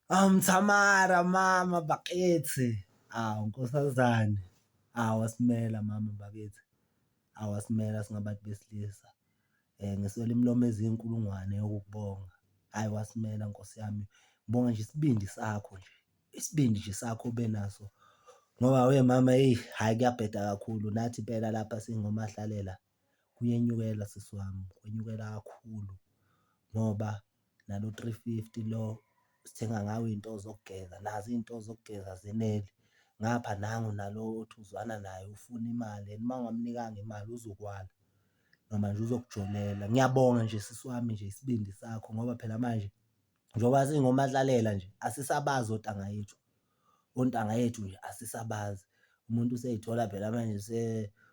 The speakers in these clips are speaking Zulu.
Thamara mama bakithi, awu nkosazane, awu wasimela mama bakithi, awu wasimela singabantu besilisa. Ngiswele imilomo ezinkulungwane yokukubonga, hhayi wasimela Nkosi yami. Ngibonga nje isibindi sakho nje, isibindi nje sakho obe naso ngoba wemama eyi, hhayi kuyabheda kakhulu nathi impela lapha singomahlalela kuyenyukela sisi wami, kwenyukela kakhulu ngoba nalo 350 lo sithenga ngawo iy'nto zokugeza, nazo iy'nto zokugeza azeneli. Ngapha nangu nalo othi uzwana naye ufuna imali and uma ungamnikanga imali uzokwala noma nje uzokujolela. Ngiyabonga nje sisi wami nje isibindi sakho ngoba phela manje njengoba singomahlalela nje asisabazi ontanga yethu, ontanga yethu nje asisabazi. Umuntu usey'thola phela manje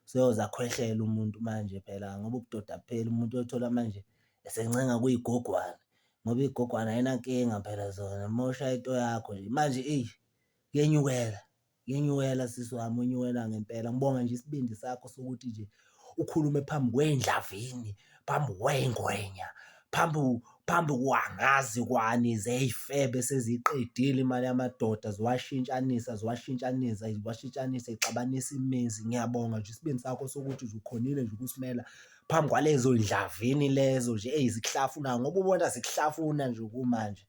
seyoze akhwehlele umuntu manje phela ngoba ubudoda abupheli, umuntu uyothola manje esencenga kuyigogwane ngoba iy'gogwane ayinankinga phela zona uma ushaya into yakho nje manje eyi kuyenyukela. Ngenyukela sisi wami, wenyukela ngempela. Ngibonga nje isibindi sakho sokuthi nje ukhulume phambi kwey'ndlavini, phambi kwey'ngwenya, phambi phambi kwangazi kwani zey'febe seziyiqedile imali yamadoda ziwashintshanisa, ziwashintshanisa, ziwashintshanisa y'xabanisa imizi. Ngiyabonga nje isibindi sakho sokuthi nje ukhonile nje ukusimela phambi kwalezo y'ndlavini lezo nje ey'zikuhlafunayo ngoba ubona zikuhlafuna nje kumanje.